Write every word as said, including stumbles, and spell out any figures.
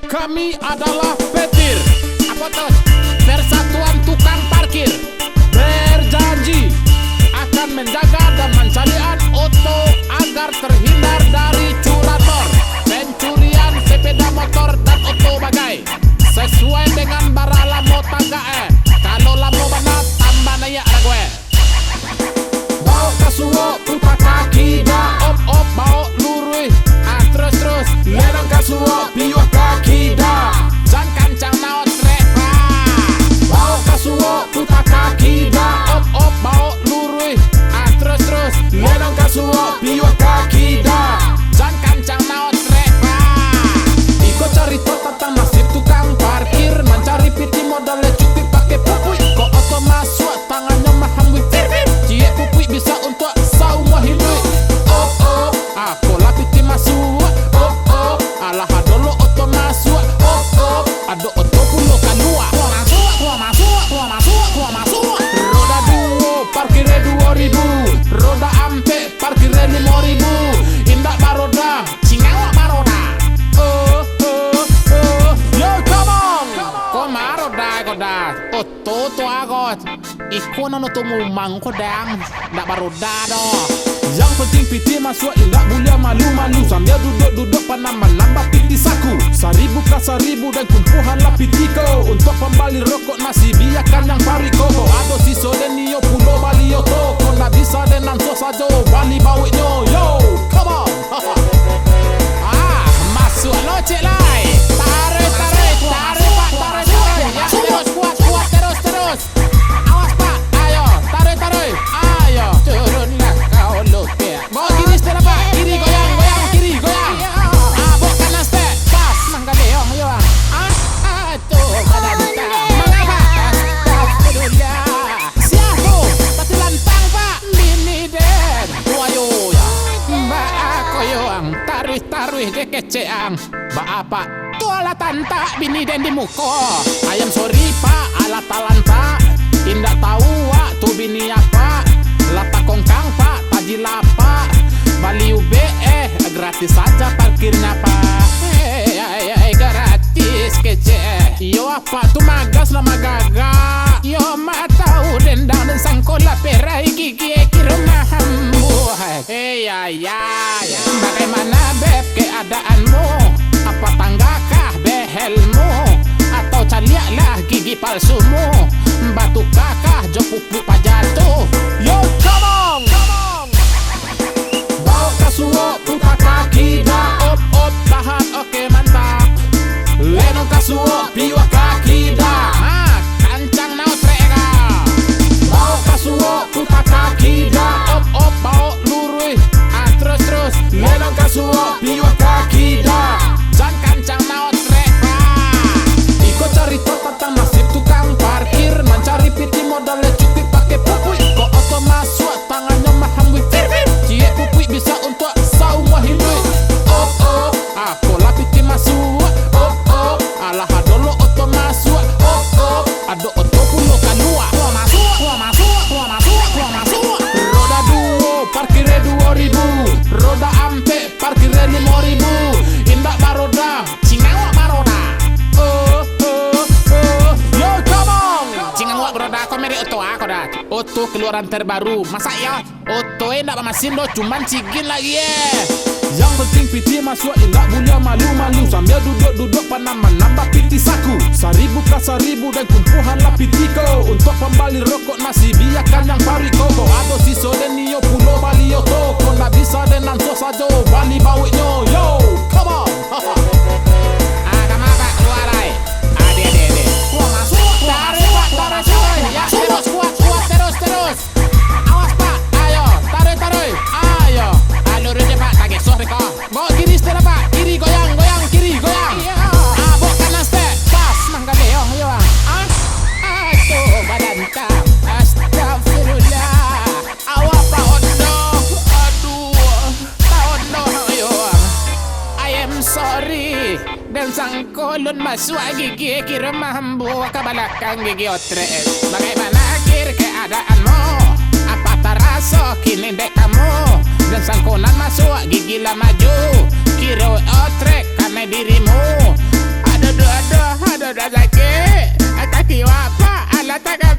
Kami adalah Petir. Apo tu? Persatuan Tukang Parkir. Berjanji akan menjaga dan mancaliak-an oto agar terhindar dari curator, pencurian sepeda motor dan oto bagai. Sesuai dengan bara lamo tagak, eh. Kalau lamo bana, tambah naiak rago, eh. Bawok ka suok, puta ka kida, op, op, bawok luruih, ah, terus, terus. Lenong ka suok, piuah ka kida. Jan kancang naon trek, Pak. Bawok ka suok, puta ka kida, op, op, bawok luruih, ah, terus, terus. Lenong ka suok, piuah ka kida. Jan kancang naon trek, Pak. Iko carito tantang nasib tukang parkir, mancari pitih modal cukuik pakai pupuik. Kok oto masuak, tangannyo mahambuih, fir, fir. Ciek pupuik bisa untuak saumua hiduik. Oh, oh, apolah pitih masuak. Oh, oh, alah ado lo oto masuak. Oh, oh, ado oto pulo kalua. Kua masuak, kua masuak, kua masuak, kua masuak. Roda duo, parkirnyo duo ribu. Roda ampek, parkirnyo limo ribu. Indak baroda. Cingawak baroda. Oh, oh, oh. Yo, come on. Ko maroda, koda. Oto tu agot. Iko nan oto mumang ko dang, ndak baroda doh. Yang penting pitih masuak, indak buliah malu-malu. Sambia duduak-duduak panam manambah pitih saku. Saribu ka saribu dan kumpuahanlah pitih ko. Untuak pambali rokok nasi, biakan yang paruik ko. Kok ado siso den nio pulo bali oto. Kok ndak bisa den anso sajo bali bawiknyo. Yo, come on. Ah, masuak lo cek lai. Taruih, taruih, taruih, Pak, taruih, taruih. Ya, terus, kuat, kuat, terus, terus. Awas, Pak. Ayo, taruih, taruih. Ayo, turunlah kau, lupek. Bawa kiri setelah, Pak. Kiri, goyang, goyang, kiri, goyang. Ah, bawa kanan, step. Pas. Manggaliong, yo. Ah, ah, tu, badan tak. Mangapa? Astagfirullah. Siapa? Pati lantang, Pak. Bini den. Wayo, ya. Mbak, aku, yo, ang. Taruih, taruih, je kecek, ang. Baa, Pak? Tu alah tantak bini den di muko. Ayam sori, Pak, alah talantak. Indak tahu wak tu bini apa. Lapak kongkang, Pak, taji lapak. Bali ubek, eh, gratis saja parkirnya, Pak. Eh, eh, eh, gratis kecek. Iyo, apa tu magas lah magagak. Iyo, mak tahu dendang dan sangko lah perai gigi, eh, kiro mahambuah. Hei, ya, ya, ya. Bagaimana, Beb, keadaanmu? Apa tanggakah behelmu? Atau caliaklah gigi palsumu? Batukakah jo pupuik paja tu? Yo, come on! Bawok ka suok, puta ka kida. Op, op, tahan, oke, mantap. Lenong ka suok, piuah ka kida. Ha, kancang nao trek ka. Bawok ka suok, puta ka kida. Op, op, bawok luruih. Ah, terus, terus. Lenong ka suok, piuah ka kida. Jan kancang nao trek ka. Iko carito tantang nasib tukang parkir, mancari pitih modal cukuik pakai pupuik. Kok oto masuak, tangannyo mahambuih. Fir, fir. Ciek pupuik bisa untuak saumua hiduik. Oh, oh. Apolah pitih masuak, oh, oh. Alah ado lo oto masuak, oh, oh. Ado oto pulo kalua. Kua masuak, kua masuak, kua masuak, kua masuak. Roda duo, parkirnyo duo ribu. Roda ampek, parkirnyo limo ribu. Indak baroda, cingawak baroda. Oh, oh, oh. Yo, come on. Cingawak baroda, ko merek oto a ko dah. Oto keluaran terbaru. Masa iyo? Oto e ndak bamasin doh, cuman cigin lagi e. Yang penting pitih masuak, indak buliah malu-malu. Sambia duduak-duduak panam manambah pitih saku. Saribu ka saribu dan kumpuahanlah pitih ko. Untuak pambali rokok nasi, biakan yang paruik ko. Kok ado siso den nio pulo bali oto. Kok ndak bisa den anso sajo bali bawiknyo. Yo, come on. Ah, kama, Pak, kalua lai. Ade, ade, ade. Kuat masuak, kuat masuak, kuat masuak. Ya, terus, kuat, kuat, terus, terus. Awas, Pak. Ayo, taruih, taruih. Ayo. Ah, luruih je, Pak. Tagesoh dek ko. Bawa kiri setelah, Pak. Kiri goyang, goyang, kiri goyang. Ah, bawa kanan step. Pas, manggaleong, yo. Ah, aduh, badan kang. Astagfirullah. Awak, Pak Ondo. Aduh, Pak Ondo, yo. I am sorry. Dan sangko lun masuak gigi, kiro mahambuak ka balakang gigi otrek. Bagaimana akhir keadaanmu? Apa taraso kini dek kamu? Dan sangko nan masuak gigi lah maju, kiro otrek kanai dirimu. Ado Dah sakik, kaki wapak, alah tangan